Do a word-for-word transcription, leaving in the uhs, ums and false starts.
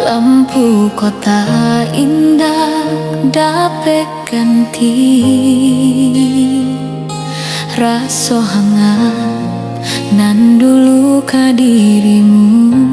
Lampu kota indak dapek ganti raso hangat nan dulu ka dirimu.